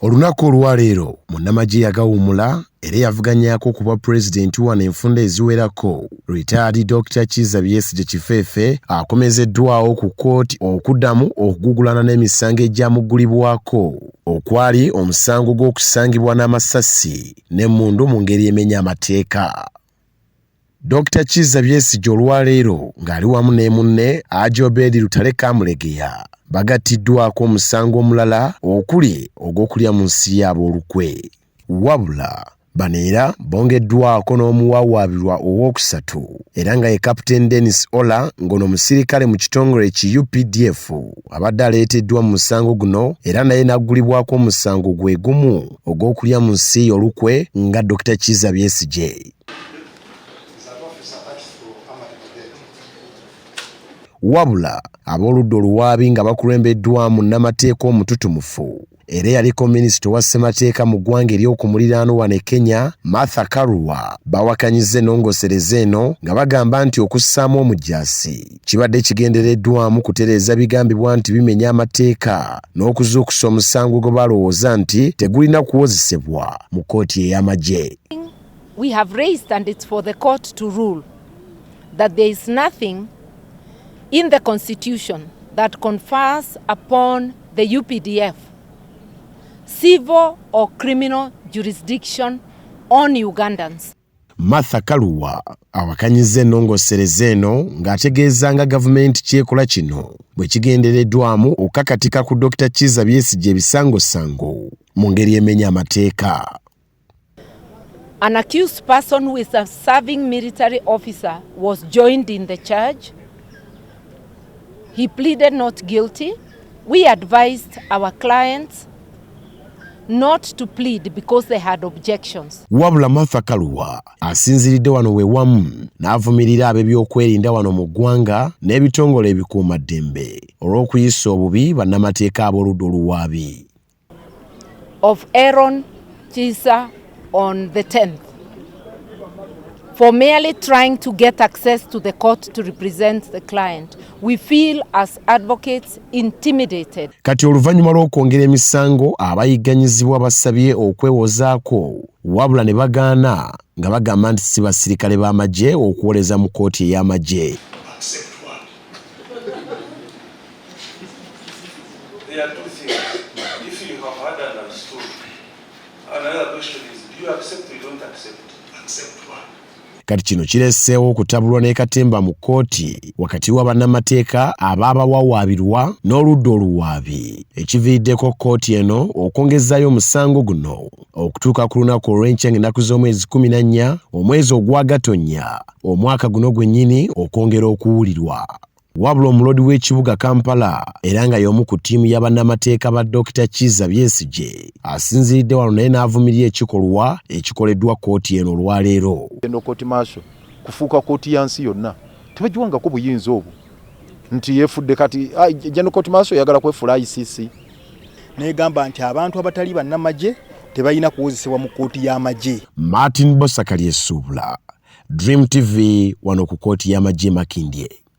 Olunaku olwaleero munnamagye yagawummula era eyavuganyaako ku bwa pulezidenti wano enfunda eziwerako Retired Dr. Kizza Besigye Kifeefe akomezeddwawo ku kkooti okuddamu okugugulana n'emisango egyamuggulibwako okwali omusango gw'okusangibwa n'amasasi n'emmundu mu ngeri emenya amateeka. Dokita Kizza Besigye olwaleero ng'ali wamu ne munne Haji Obeid Lutale Kamulegeya bagattiddwako omusango omulala okuli ogw'okulya mu nsi yaabwe olukwe. Wabula bano era bongeddwako n'omuwawaabirwa owookusatu era nga ye Captain Dennis Ola ng'ono musirikale mu kitongole ki UPDF abadde aleeteddwa mu musango guno era naye n'aggulibwako omusango gwe gumu ogw'okulya mu nsi olukwe nga Dokita Kizza Besigye. Wabula ab'oludda oluwaabi nga bakulembeddwa munnamateeka omututumufu era eyaliko minisita owa ssemateeka mu ggwanga ery'oku muliraano wano e Kenya, Martha Karua, bawakanyizza ennongosereza eno nga bagamba nti okussaamu omujaasi kibadde kigendereddwamu kutereeza bigambibwa nti bimenya amateeka n'okuzuukusa omusango gwe balowooza nti tegulina kuwozesebwa mu kkooti ey'amagye. We have raised, and it's for the court to rule, that there is nothing in the constitution that confers upon the UPDF civil or criminal jurisdiction on Ugandans. Martha Karua awakanyizza ennongosereza eno ng'ategeeza nga gavumenti kyekola kino bwe kigendereddwamu okukakatika ku Dr. Kizza Besigye ebisangosango mu ngeri emenya amateeka. An accused person who is a serving military officer was joined in the charge. He pleaded not guilty. We advised our clients not to plead because they had objections. Wabula Martha Karua asinziridde wano we wamu n'avumirira ab'ebyokwerinda wano mu ggwanga n'ebitongole ebikuumaddembe olw'okuyisa obubi bannamateeka ab'oludda oluwaabi. Of Aaron Kizza on the 10th for merely trying to get access to the court to represent the client. We feel as advocates intimidated. Kati oluvannyuma lw'okwongera emisango abayigganyizibwa basabye okwewozaako wabula ne bagaana nga bagamba nti si basirikale b'amagye okuwoleza mu kkooti ey'amagye. There are two things. If you have heard and understood, another question is, do you accept or you don't accept? Accept what? Kati kino kireseewo okutabulwa ne katemba mu kkooti wakati wa bannamateeka abaabawawaabirwa n'oludda oluwaabi ekiviiriddeko kkooti eno okwongezaayo omusango guno okutuuka ku lunaku olw'enkya ng'ennaku z'omwezi 14 omwezi ogwa Gatonnya omwaka guno gwennyini okwongera okuwulirwa. Wabula omuloodi w'ekibuga Kampala era nga y'omu ku ttiimu ya bannamateeka ba Dr. Kizza Besigye asinziridde wano naye n'avumirira ekikolwa ekikoleddwa kkooti eno olwaleero. Eno kooti maaso kufuuka kkooti ya nsi yonna tebagiwangako buyinza obwo nti yeefudde kati General Court Martial oyagala kwefuula ICC. Negamba nti abantu abatali bannamagye tebalina kuwozesebwa mu kkooti y'amagye. Martin Bosaka Lyesuubula, Dream TV wano ku kkooti y'amagye Makindye.